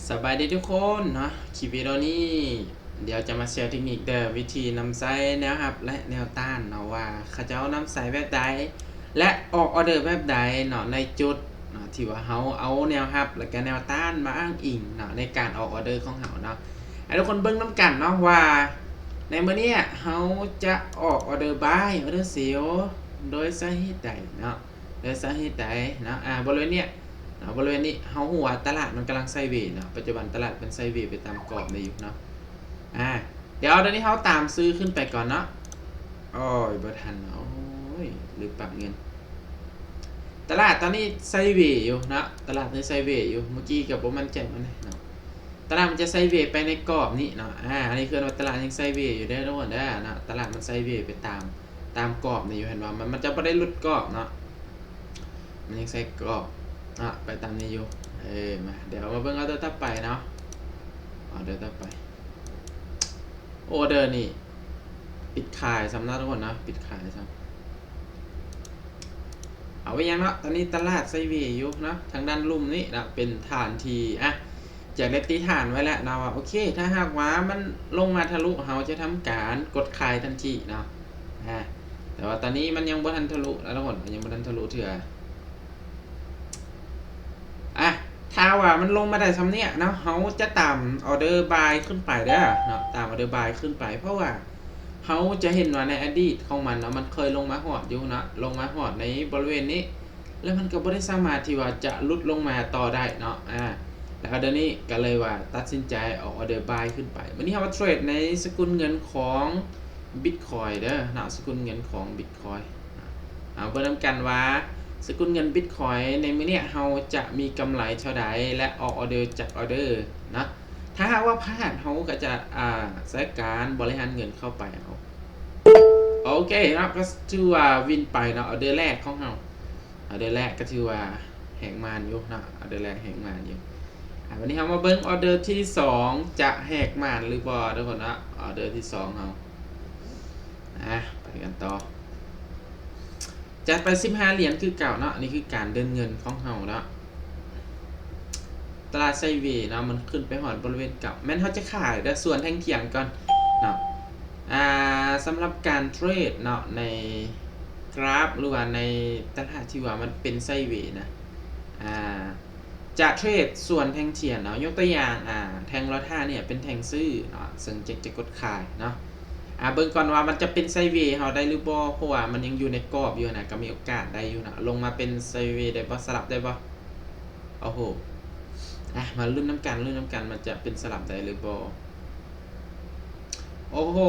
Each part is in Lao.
ສະບາຍດີທຸກຄົນເນາະ, ຄລິບວິດີໂອນີ້ດຽວຈະມາແຊເຕັກນິກເດີ ວິທີນຳໃຊ້ແນວຮັບ ແລະ ແນວຕ້ານເນາະ ວ່າເຂົາເຈົ້ານຳໃຊ້ແບບໃດ ແລະ ອອກອອເດີແບບໃດເນາະ ໃນຈຸດເນາະ ທີ່ວ່າເຮົາເອົາແນວຮັບ ແລະ ກະແນວຕ້ານມາອ້າງອີງເນາະ ໃນການອອກອອເດີຂອງເຮົາເນາະ. ໃຫ້ທຸກຄົນເບິ່ງນຳກັນເນາະ ວ່າໃນມື້ນີ້ເຮົາຈະອອກອອເດີບາຍ ອອເດີເຊລ ໂດຍສາເຫດໃດເນາະ. ໂດຍສາເຫດໃດເນາະ ອາ ບໍລິເວນນີ້ເນາະ ບໍລິເວນນີ້ເຮົາຮູ້ວ່າຕະຫຼາດມັນກຳລັງໄຊເວເນາະ, ປັດຈຸບັນຕະຫຼາດເປັນໄຊເວໄປຕາມກອບນີ້ຢູ່ເນາະ. ອາ ດຽວຕອນນີ້ເຮົາຕາມຊື້ຂຶ້ນໄປກ່ອນເນາະ. ໂອ້ຍ ບໍ່ທັນ ໂອ້ຍ ລືມປັບເງິນ. ຕະຫຼາດຕອນນີ້ໄຊເວຢູ່ເນາະ, ຕະຫຼາດນີ້ໄຊເວຢູ່, ເມື່ອກີ້ກໍບໍ່ໝັ້ນໃຈປານໃດເນາະ. ຕະຫຼາດມັນຈະໄຊເວໄປໃນກອບນີ້ເນາະ. ອາ ອັນນີ້ຄືວ່າຕະຫຼາດຍັງໄຊເວຢູ່ເດີທຸກຄົນເດີເນາະ, ຕະຫຼາດມັນໄຊເວໄປຕາມ ຕາມກອບນີ້ຢູ່ ເຫັນບໍ່? ມັນ ມັນຈະບໍ່ໄດ້ຫຼຸດກອບເນາະ, ມັນຍັງໃສ່ກອບເນາະ ໄປຕາມນີ້ຢູ່. ເອີ ມາ ດຽວເຮົາມາເບິ່ງອອເດີຕໍ່ໄປເນາະ, ອອເດີຕໍ່ໄປ. ອອເດີນີ້ປິດຂາຍຊ້ຳເນາະທຸກຄົນເນາະ, ປິດຂາຍຊ້ຳ. ເອົາໄວ້ຫຍັງເນາະ, ຕອນນີ້ຕະຫຼາດໄຊເວຢູ່ເນາະ, ທາງດ້ານລຸ່ມນີ້ເນາະ ເປັນຖານທີ່ ອະ ຈະໄດ້ຕິຖານໄວ້ແລ້ວເນາະວ່າ ໂອເຄ ຖ້າຫາກວ່າມັນລົງມາທະລຸ ເຮົາຈະທຳການກົດຂາຍທັນທີເນາະ. ອາ ແຕ່ວ່າຕອນນີ້ມັນຍັງບໍ່ທັນທະລຸນະທຸກຄົນ, ຍັງບໍ່ທັນທະລຸເທື່ອ. ອະ ຖ້າວ່າມັນລົງມາໄດ້ຊ່ຳນີ້ເນາະ, ເຮົາຈະຕາມອອເດີບາຍຂຶ້ນໄປເດີເນາະ, ຕາມອອເດີບາຍຂຶ້ນໄປ, ເພາະວ່າເຮົາຈະເຫັນວ່າໃນອະດີດຂອງມັນເນາະ ມັນເຄີຍລົງມາຮອດຢູ່ເນາະ, ລົງມາຮອດໃນບໍລິເວນນີ້ ແລ້ວມັນກໍບໍ່ໄດ້ສາມາດທີ່ວ່າຈະຫຼຸດລົງມາຕໍ່ໄດ້ເນາະ. ອາ ແລ້ວເດີນີ້ກໍເລີຍວ່າຕັດສິນໃຈອອກອອເດີບາຍຂຶ້ນໄປ. ມື້ນີ້ເຮົາມາເທຣດໃນສະກຸນເງິນຂອງບິດຄອຍເດີເນາະ, ສະກຸນເງິນຂອງບິດຄອຍ. ເຮົາເບິ່ງນຳກັນວ່າສະກຸນເງິນບິດຄອຍໃນມື້ນີ້ເຮົາຈະມີກຳໄລເທົ່າໃດ ແລະ ອອກອອເດີຈັກອອເດີເນາະ. ຖ້າຫາກວ່າພາດ ເຮົາກໍຈະ ອາ ໃຊ້ການບໍລິຫານເງິນເຂົ້າໄປເອົາ. ໂອເຄເນາະ, ກໍຖືວ່າວິນໄປເນາະ, ອອເດີແລກຂອງເຮົາ ອອເດີແລກກໍຖືວ່າແຫກໝານຢູ່ເນາະ, ອອເດີແລກແຫກໝານຢູ່. ອາ ບາດນີ້ເຮົາມາເບິ່ງອອເດີທີສອງ ຈະແຫກໝານຫຼືບໍ່ທຸກຄົນເນາະ, ອອເດີທີສອງເຮົາ. ອາ ໄປກັນຕໍ່. ຈັດໄປສິບຫ້າຫຼຽນຄືເກົ່າເນາະ, ນີ້ຄືການເດີນເງິນຂອງເຮົາເນາະ. ຕະຫຼາດໄຊເວເນາະ, ມັນຂຶ້ນໄປຮອດບໍລິເວນເກົ່າ. ແມ່ນເຮົາຈະຂາຍເດີ ສ່ວນແທ່ງທຽນກ່ອນເນາະ. ອາ ສຳລັບການເທຣດເນາະ ໃນກຣາຟ ຫຼືວ່າໃນຕະຫຼາດທີ່ວ່າມັນເປັນໄຊເວນະ ອາ ຈະເທຣດສ່ວນແທ່ງທຽນເນາະ. ຍົກຕົວຢ່າງ ອາ ແທ່ງລໍຖ້ານີ້ເປັນແທ່ງຊື້ເນາະ, ເຊິ່ງຈະ ຈະກົດຂາຍເນາະ. ອາ ເບິ່ງກ່ອນວ່າມັນຈະເປັນໄຊເວເຮົາໄດ້ຫຼືບໍ່, ເພາະວ່າມັນຍັງຢູ່ໃນກອບຢູ່ນະ, ກໍມີໂອກາດໄດ້ຢູ່ເນາະ. ລົງມາເປັນໄຊເວໄດ້ບໍ່? ສະຫຼັບໄດ້ບໍ່? ໂອ້ໂຫ ອາ ມາລຸ້ນນຳກັນ, ລຸ້ນນຳກັນ ມັນຈະເປັນສະຫຼັບໄດ້ຫຼືບໍ່? ໂອ້ໂຫ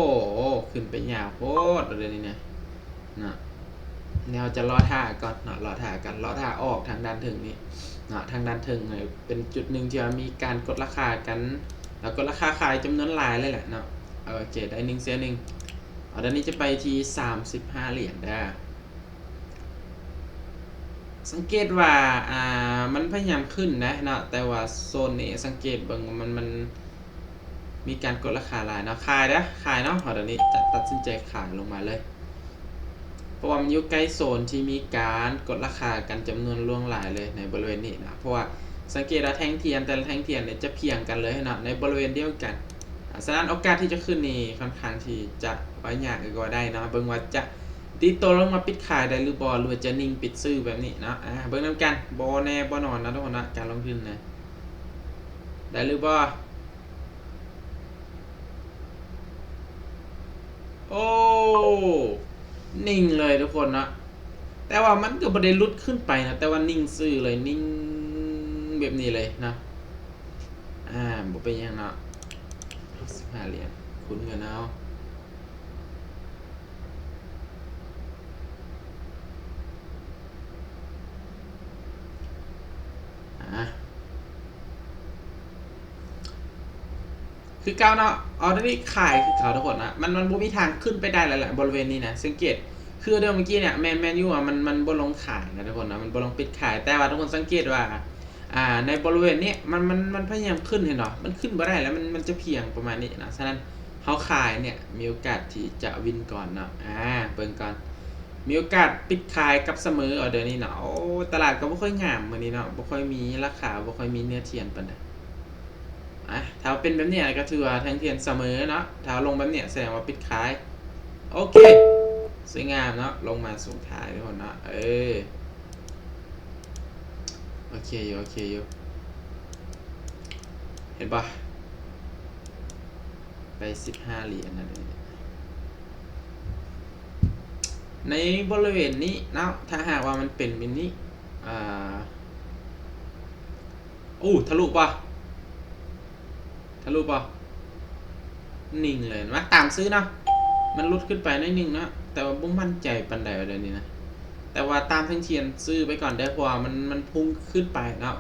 ຂຶ້ນໄປຍາວໂພດເລີຍນີ້ນະ ເນາະ. ດຽວເຮົາຈະລໍຖ້າກ່ອນເນາະ, ລໍຖ້າກັນ, ລໍຖ້າອອກທາງດ້ານເທິງນີ້ເນາະ. ທາງດ້ານເທິງເປັນຈຸດໜຶ່ງທີ່ວ່າມີການກົດລາຄາກັນ ແລ້ວກໍລາຄາຂາຍຈຳນວນຫຼາຍເລີຍແຫຼະເນາະ. ໂອເຄ ໄດ້ໜຶ່ງເຊນໜຶ່ງ. ອອເດີນີ້ຈະໄປທີ່ສາມສິບຫ້າຫຼຽນເດີ. ສັງເກດວ່າ ອ່າ ມັນພະຍາຍາມຂຶ້ນນະເນາະ, ແຕ່ວ່າໂຊນນີ້ສັງເກດເບິ່ງວ່າມັນ ມັນມີການກົດລາຄາຫຼາຍເນາະ. ຂາຍເດີ ຂາຍເນາະ. ເຮົາດຽວນີ້ຈະຕັດສິນໃຈຂາຍລົງມາເລີຍ ເພາະວ່າມັນຢູ່ໃກ້ໂຊນທີ່ມີການກົດລາຄາກັນຈຳນວນຫຼວງຫຼາຍເລີຍໃນບໍລິເວນນີ້ເນາະ. ເພາະວ່າສັງເກດວ່າແທ່ງທຽນແຕ່ລະແທ່ງທຽນນີ້ຈະພຽງກັນເລີຍເນາະ ໃນບໍລິເວນດຽວກັນ. ອາ ສະນັ້ນໂອກາດທີ່ຈະຂຶ້ນນີ້ຄ່ອນຂ້າງທີ່ຈະວ່າຍາກກໍວ່າໄດ້ເນາະ. ເບິ່ງວ່າຈະດີດໂຕລົງມາປິດຂາຍໄດ້ຫຼືບໍ່ ຫຼືວ່າຈະນິ່ງປິດຊື້ແບບນີ້ເນາະ. ອາ ເບິ່ງນຳກັນ ບໍ່ແນ່ບໍ່ນອນເນາະທຸກຄົນເນາະ ການລົງທຶນນະ ໄດ້ຫຼືບໍ່? ໂອ້ ນິ່ງເລີຍທຸກຄົນເນາະ. ແຕ່ວ່າມັນກໍບໍ່ໄດ້ຫຼຸດຂຶ້ນໄປນະ, ແຕ່ວ່ານິ່ງຊື່ເລີຍ, ນິ່ງແບບນີ້ເລີຍເນາະ. ອາ ບໍ່ເປັນຫຍັງເນາະ, ສິບຫ້າຫຼຽນ ຄູນເງິນເອົາ. ອາ ຄືເກົ່າເນາະ, ອອເດີນີ້ຂາຍຄືເກົ່າທຸກຄົນນະ. ມັນ ມັນບໍ່ມີທາງຂຶ້ນໄປໄດ້ແລ້ວແຫຼະ ບໍລິເວນນີ້ນະ. ສັງເກດ ຄືເດີມເມື່ອກີ້ນີ້ ແມ່ນ ແມ່ນຢູ່ວ່າມັນ ມັນບໍ່ລົງຂາຍນະທຸກຄົນນະ, ມັນບໍ່ລົງປິດຂາຍ. ແຕ່ວ່າທຸກຄົນສັງເກດວ່າ ອ່າ ໃນບໍລິເວນນີ້ ມັນ ມັນ ມັນພະຍາຍາມຂຶ້ນ ເຫັນບໍ່? ມັນຂຶ້ນບໍ່ໄດ້ແລ້ວ, ມັນ ມັນຈະພຽງປະມານນີ້ນະ. ສະນັ້ນ ເຮົາຂາຍເນຍ ມີໂອກາດທີ່ຈະວິນກ່ອນເນາະ. ອາ ເບິ່ງກ່ອນ, ມີໂອກາດປິດຂາຍກັບສະເໝີອອເດີນີ້ເນາະ. ໂອ້ ຕະຫຼາດກໍບໍ່ຄ່ອຍງາມມື້ນີ້ເນາະ, ບໍ່ຄ່ອຍມີລາຄາ, ບໍ່ຄ່ອຍມີເນື້ອທຽນປານໃດ. ອາ ຖ້າເປັນແບບນີ້ກໍຖືວ່າແທ່ງທຽນສະເໝີເນາະ. ຖ້າລົງແບບນີ້ສະແດງວ່າປິດຂາຍ. ໂອເຄ ສວຍງາມເນາະ. ລົງມາສົ່ງທ້າຍທຸກຄົນເນາະ. ເອີ ໂອເຄຢູ່ ໂອເຄຢູ່. ເຫັນບໍ່? ໄປສິບຫ້າຫຼຽນນະ. ໃນບໍລິເວນນີ້ເນາະ ຖ້າຫາກວ່າມັນເປັນແບບນີ້ ອາ ໂອ້ ທະລຸບໍ່? ທະລຸບໍ່? ນິ່ງເລີຍ. ມາຕາມຊື້ເນາະ. ມັນຫຼຸດຂຶ້ນໄປໜ້ອຍໜຶ່ງເນາະ ແຕ່ວ່າບໍ່ໝັ້ນໃຈປານໃດວ່າດຽວນີ້ນະ. ແຕ່ວ່າຕາມແທ່ງທຽນຊື້ໄປກ່ອນເດີ້ ເພາະວ່າມັນ ມັນພຸ່ງຂຶ້ນໄປເນາະ.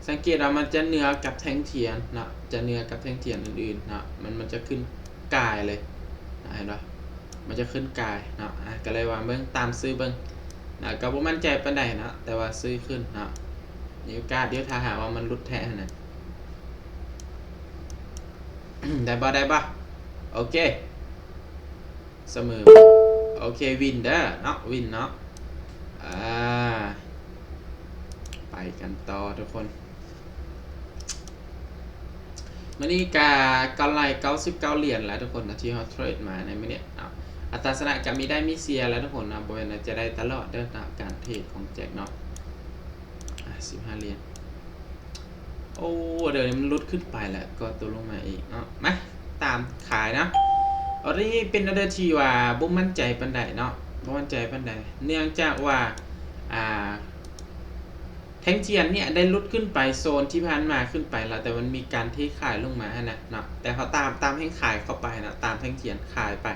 ສັງເກດວ່າມັນຈະເໜືອກັບແທ່ງທຽນເນາະ ຈະເໜືອກັບແທ່ງທຽນອື່ນໆເນາະ. ມັນ ມັນຈະຂຶ້ນກາຍເລີຍ ເຫັນບໍ່? ມັນຈະຂຶ້ນກາຍເນາະ. ອາ ກໍເລີຍວ່າເບິ່ງ ຕາມຊື້ເບິ່ງນະ. ກໍບໍ່ໝັ້ນໃຈປານໃດເນາະ ແຕ່ວ່າຊື້ຂຶ້ນເນາະ. ມີໂອກາດຢູ່ ຖ້າຫາກວ່າມັນຫຼຸດແທ້ຫັ້ນນະ. ໄດ້ບໍ່? ໄດ້ບໍ່? ໂອເຄ ສະເໝີ. ໂອເຄ ວິນເດີ້ເນາະ ວິນເນາະ. ອາ ໄປກັນຕໍ່ທຸກຄົນ. ມື້ນີ້ກະກຳໄລເກົ້າສິບເກົ້າຫຼຽນແລ້ວທຸກຄົນນະ ທີ່ເຮົາເທຣດມາໃນມື້ນີ້ເນາະ. ອັດຕາຊະນະກະມີໄດ້ມີເສຍແລ້ວທຸກຄົນເນາະ ບໍ່ແມ່ນວ່າຈະໄດ້ຕະຫຼອດເດີ້ເນາະ ການເທຣດຂອງແຈັກເນາະ. ອາ ສິບຫ້າຫຼຽນ. ໂອ້ ດຽວນີ້ມັນຫຼຸດຂຶ້ນໄປແລ້ວ ກໍຕົກລົງມາອີກເນາະ. ມາຕາມຂາຍເນາະ. ອອເດີນີ້ເປັນອອເດີທີ່ວ່າບໍ່ໝັ້ນໃຈປານໃດເນາະ ບໍ່ໝັ້ນໃຈປານໃດ ເນື່ອງຈາກວ່າ ອາ ແທ່ງທຽນນີ້ໄດ້ຫຼຸດຂຶ້ນໄປໂຊນທີ່ຜ່ານມາຂຶ້ນໄປແລ້ວ ແຕ່ມັນມີການເທຂາຍລົງມາຫັ້ນນະເນາະ. ແຕ່ເຮົາຕາມ ຕາມແຮງຂາຍເຂົ້າໄປເນາະ ຕາມແທ່ງທຽນຂາຍໄປ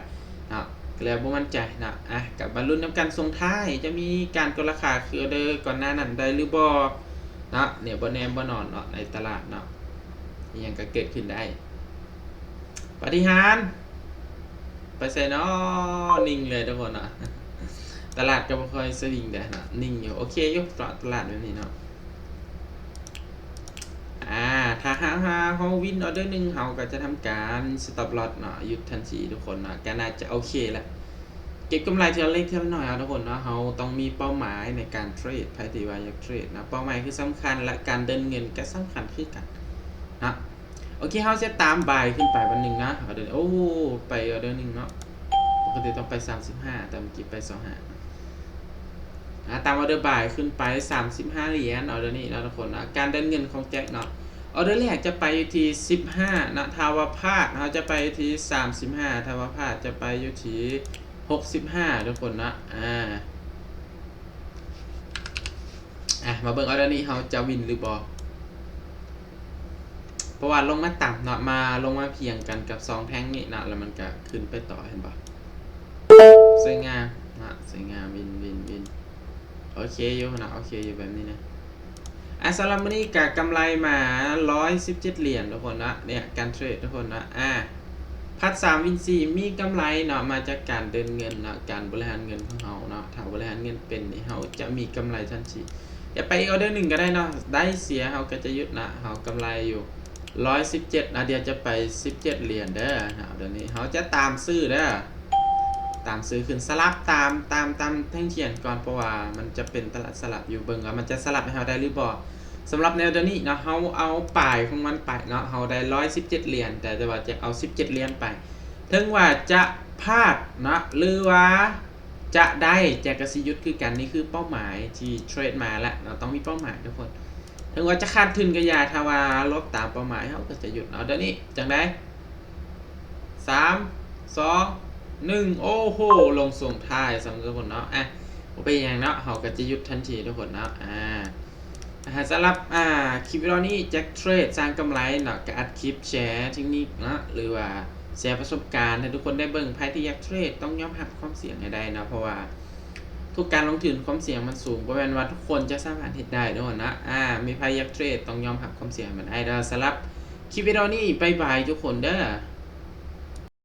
ເນາະ ກໍເລີຍບໍ່ໝັ້ນໃຈເນາະ. ອາ ກໍມາລຸ້ນນຳກັນ ສົ່ງທ້າຍຈະມີການກົດລາຄາຄືອອເດີກ່ອນໜ້ານັ້ນໄດ້ຫຼືບໍ່ເນາະ. ແນວບໍ່ແນມບໍ່ນອນເນາະ ໃນຕະຫຼາດເນາະ ອີ່ຫຍັງກໍເກີດຂຶ້ນໄດ້. ປາຕິຫານ ໄປໃສເນາະ? ນິ່ງເລີຍທຸກຄົນເນາະ. ຕະຫຼາດກໍບໍ່ຄ່ອຍສະວິງເດ້ເນາະ ນິ່ງຢູ່. ໂອເຄຢູ່ເນາະ ຕະຫຼາດແບບນີ້ເນາະ. ອາ ຖ້າຫາກເຮົາວິນອອເດີໜຶ່ງ ເຮົາກໍຈະທຳການສະຕັອບລອສເນາະ ຢຸດທັນທີທຸກຄົນເນາະ ກໍໜ້າຈະໂອເຄແຫຼະ. ເກັບກຳໄລເທື່ອເລັກເທື່ອນ້ອຍເອົາທຸກຄົນເນາະ. ເຮົາຕ້ອງມີເປົ້າໝາຍໃນການເທຣດ ໃຜທີ່ວ່າຢາກເທຣດເນາະ ເປົ້າໝາຍຄືສຳຄັນ ແລະ ການເດີນເງິນກໍສຳຄັນຄືກັນເນາະ. ໂອເຄ ເຮົາຈະຕາມບາຍຂຶ້ນໄປວັນໜຶ່ງນະ ອອເດີ ໂອ້ ໄປອອເດີໜຶ່ງເນາະ. ປົກກະຕິຕ້ອງໄປສາມສິບຫ້າ ແຕ່ເມື່ອກີ້ໄປຊາວຫ້າ. ອາ ຕາມອອເດີບາຍຂຶ້ນໄປສາມສິບຫ້າຫຼຽນ ອອເດີນີ້ເນາະທຸກຄົນເນາະ. ການເດີນເງິນຂອງແຈັກເນາະ ອອເດີແລກຈະໄປຢູ່ທີ່ສິບຫ້າເນາະ ຖ້າວ່າພາດເຮົາຈະໄປຢູ່ທີ່ສາມສິບຫ້າ ຖ້າວ່າພາດຈະໄປຢູ່ທີ່ຫົກສິບຫ້າທຸກຄົນເນາະ. ອາ ອາ ມາເບິ່ງອອເດີນີ້ເຮົາຈະວິນຫຼືບໍ່ ເພາະວ່າລົງມາຕ່ຳເນາະ ມາ ລົງມາພຽງກັນກັບສອງແທ່ງນີ້ເນາະ ແລ້ວມັນກະຂຶ້ນໄປຕໍ່ ເຫັນບໍ່? ສວຍງາມເນາະ ສວຍງາມ ວິນ ວິນ ວິນ. ໂອເຄຢູ່ເນາະ ໂອເຄຢູ່ແບບນີ້ນະ. ອາ ສຳລັບມື້ນີ້ກະກຳໄລມາຮ້ອຍສິບເຈັດຫຼຽນທຸກຄົນເນາະ ເນຍ ການເທຣດທຸກຄົນເນາະ. ອາ ພັດສາມວິນສີ່ ມີກຳໄລເນາະ ມາຈາກການເດີນເງິນເນາະ ການບໍລິຫານເງິນຂອງເຮົາເນາະ. ຖ້າບໍລິຫານເງິນເປັນນີ້ ເຮົາຈະມີກຳໄລທັນທີ. ຈະໄປອີກອອເດີໜຶ່ງກໍໄດ້ເນາະ ໄດ້ເສຍເຮົາກໍຈະຢຸດເນາະ. ເຮົາກຳໄລຢູ່ຮ້ອຍສິບເຈັດເນາະ ດຽວຈະໄປສິບເຈັດຫຼຽນເດີເນາະ. ດຽວນີ້ເຮົາຈະຕາມຊື້ເດີ ຕາມຊື້ຂຶ້ນ ສະຫຼັບຕາມ ຕາມ ຕາມແທ່ງທຽນກ່ອນ ເພາະວ່າມັນຈະເປັນຕະຫຼາດສະຫຼັບຢູ່ ເບິ່ງວ່າມັນຈະສະຫຼັບໃຫ້ເຮົາໄດ້ຫຼືບໍ່. ສຳລັບແນວດຽວນີ້ເນາະ ເຮົາເອົາປາຍຂອງມັນໄປເນາະ ເຮົາໄດ້ຮ້ອຍສິບເຈັດຫຼຽນ ແຕ່ ແຕ່ວ່າຈະເອົາສິບເຈັດຫຼຽນໄປ ເຖິງວ່າຈະພາດເນາະ ຫຼືວ່າຈະໄດ້ ແຈັກກໍຊິຢຸດຄືກັນ. ນີ້ຄືເປົ້າໝາຍທີ່ເທຣດມາລະເນາະ ຕ້ອງມີເປົ້າໝາຍທຸກຄົນ ເຖິງວ່າຈະຂາດທຶນກໍຢ່າ ຖ້າວ່າລົບຕາມເປົ້າໝາຍເຮົາກໍຈະຢຸດເນາະ. ດຽວນີ້ຈັ່ງໃດ ສາມ ສອງ ໜຶ່ງ ໂອ້ໂຫ ລົງສົ່ງທ້າຍຊ້ຳທຸກຄົນເນາະ. ອາ ບໍ່ເປັນຫຍັງເນາະ ເຮົາກໍຈະຢຸດທັນທີທຸກຄົນເນາະ. ອາ ອາ ສຳລັບ ອາ ຄລິບວິດີໂອນີ້ ແຈັກເທຣດສ້າງກຳໄລເນາະ ກໍອັດຄລິບແຊເທັກນິກເນາະ ຫຼືວ່າແຊປະສົບການໃຫ້ທຸກຄົນໄດ້ເບິ່ງ. ໃຜທີ່ຢາກເທຣດຕ້ອງຍອມຮັບຄວາມສ່ຽງໃຫ້ໄດ້ເນາະ ເພາະວ່າທຸກການລົງທຶນຄວາມສ່ຽງມັນສູງ ບໍ່ແມ່ນວ່າທຸກຄົນຈະສາມາດເຮັດໄດ້ເນາະ. ອາ ມີໃຜຢາກເທຣດຕ້ອງຍອມຮັບຄວາມສ່ຽງໃຫ້ມັນໄດ້ເນາະ. ສຳລັບຄລິບວິດີໂອນີ້ ບາຍບາຍທຸກຄົນເດີ.